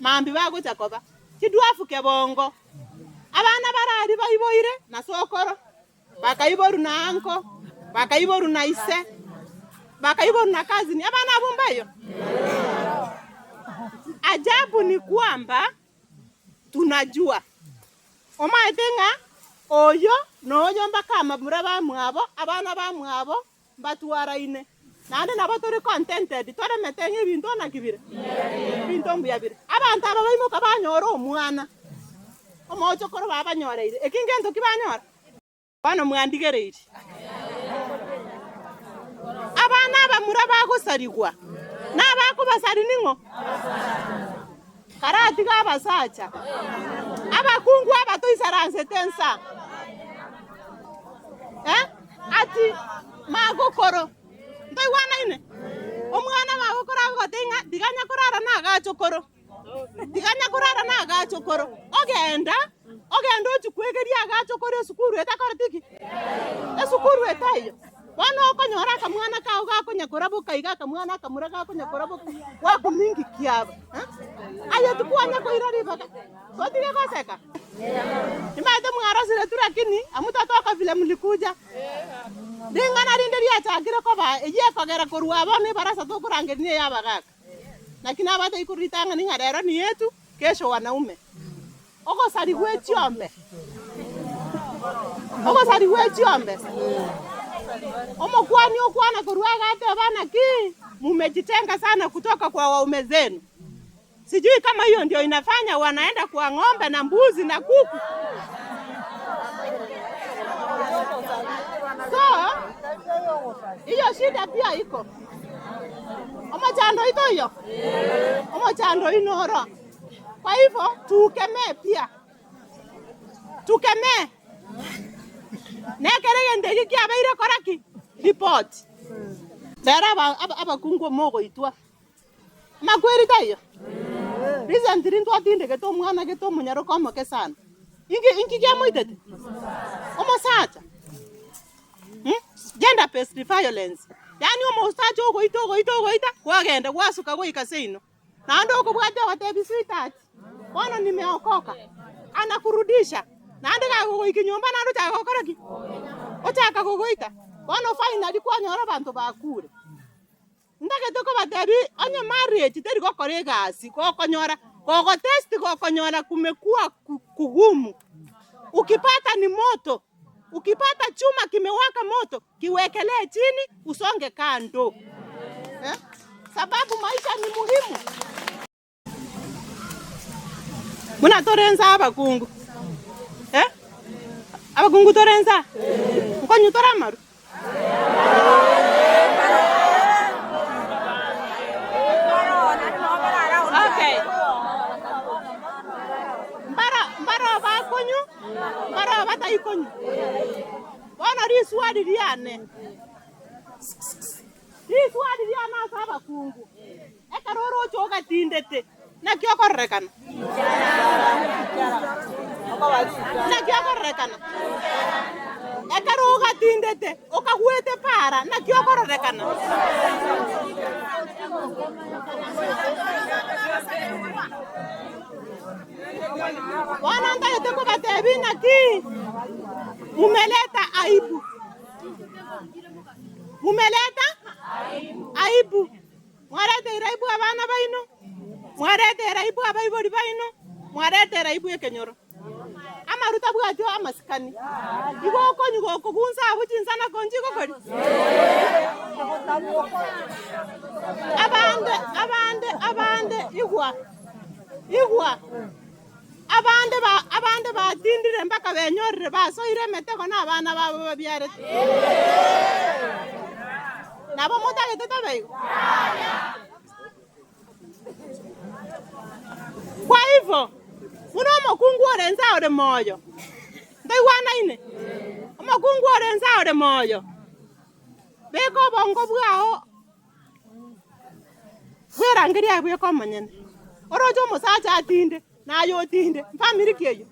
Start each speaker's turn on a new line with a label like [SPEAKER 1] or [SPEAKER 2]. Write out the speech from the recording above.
[SPEAKER 1] Mambia bagocha koba chidwafu kebongo. Abana bare aria baiboire na sokoro, bakaiborwa na uncle, bakaiborwa na ise, bakaiborwa na cousin, abana abwo mbaiyo? Ajabu ni kwamba tunajua Omaete ng'a oyo noyo mpaka amamura bamwabo, abana bamwabo mbatwaraine, naende nabo tore contented, toremete ng'a ebinto naki bire? Ebinto mbuya bire. Abanto aba baimoka banyora omwana, omochokoro babanyoreire, eki ngento ki banyora? Bono mwandigereirie. Abana abamura bagosarigwa, na abakobasaria ning'o? Karatiga abasacha, abakungu aba toisaransete nsa, eh, ati magokoro, ntoigwanaine? Omwana magokoro agogotebia ng'a tiga nyakorara na agachokoro. Tiga nyakorara na agachokoro, ogenda, ogende ochie kwegeria agachokoro esukuru etakoreti ki? Esukuru etaiyo. Bono okonyora akamwana kao gakonya koraboka iga akamwana akamura gakonya koraboka, gwakumingi kiaba eh? Aye tikwanya koira ribaga, totige goseka? Nimanyete mwarosire tu lakini hamutatoka vile mlikuja. Ring'ana rinde riachakire koba eyio ekogera korwa bono ebarasa tokorangeria neye abagaka. Naki nabatebie korwa ritang'ani ng'a rero niyetu, kesho wanaume. Ogosari gwe chiombe, ogosari gwe chiombe. Omokuani okwana korwa agateba, Naki mumejitenga sana kutoka kwa waume zenu? Sijui kama hiyo ndio inafanya wanaenda kwa ng'ombe na mbuzi na kuku. So hiyo shida pia iko. Omochando oito oyo? Omochando oino oro. Kwa hivyo tukemee pia. Tukemee. Nekere egento eki kiabeire kora ki? Report. Rero abakungu mogoitwa. Amakweri taiyo? Recently ntwatindegete omwana gete omonyaroka omoke sana. Inki inki kiamoitete? Omosacha. Mh, gender based violence. Yaani omosacha ogoita ogoita ogoita, kwagenda gwasuka goika seino. Naende okobwatia ogotebi sweetheart, bono nimeokoka, anakurudisha. Naende gakogoika nyomba naende ochaka gokora ki? Ochaka gogoita. Bono finally kwanyora abanto bakure. Ntagete kobatebia, onye marriage teri gokora egasi, gokonyora, gogotest gokonyora kumekua kugumu, ukipata ni moto, ukipata chuma kimewaka moto, kiwekelee chini usonge kando eh, sababu maisha ni muhimu. Buna tore inse abakungu, eh, abakungu tore inse aa, nkonywa tore amaru? Okay. Mbaro mbaro bakonywa, mbaro bataikonywa. Bono riswali riane, riswali riane ase abakungu. Ekero oroche ogatindete, naki okororekana? Naki okororekana? Ekero ogatindete, okagwete para, naki okororekana? Bono ntagete kobatebia naki mumeleta aibu, mumeleta aibu. Mwareteire aibu abana baino, mwareteire aibu abaibori baino, mwareteire aibu ekenyoro. Amaru tabwati amasikani. Igo okonywa gokogunsa abwo chinsana konchi gokori. Abande, abande, abande, igwa, igwa. Abande ba, abande batindire mpaka benyorire basoire emetego na abana babo babiarete. Nabo motagete tobe igo? Kwa hivyo, buna omokungu ore inse ore moyo, ntoigwanaine? Omokungu ore inse ore moyo, beka obongo bwao Bwerangerie aye bweka omonyene, oroche omosacha atinde, na aye otinde, mfamiri ki eyio?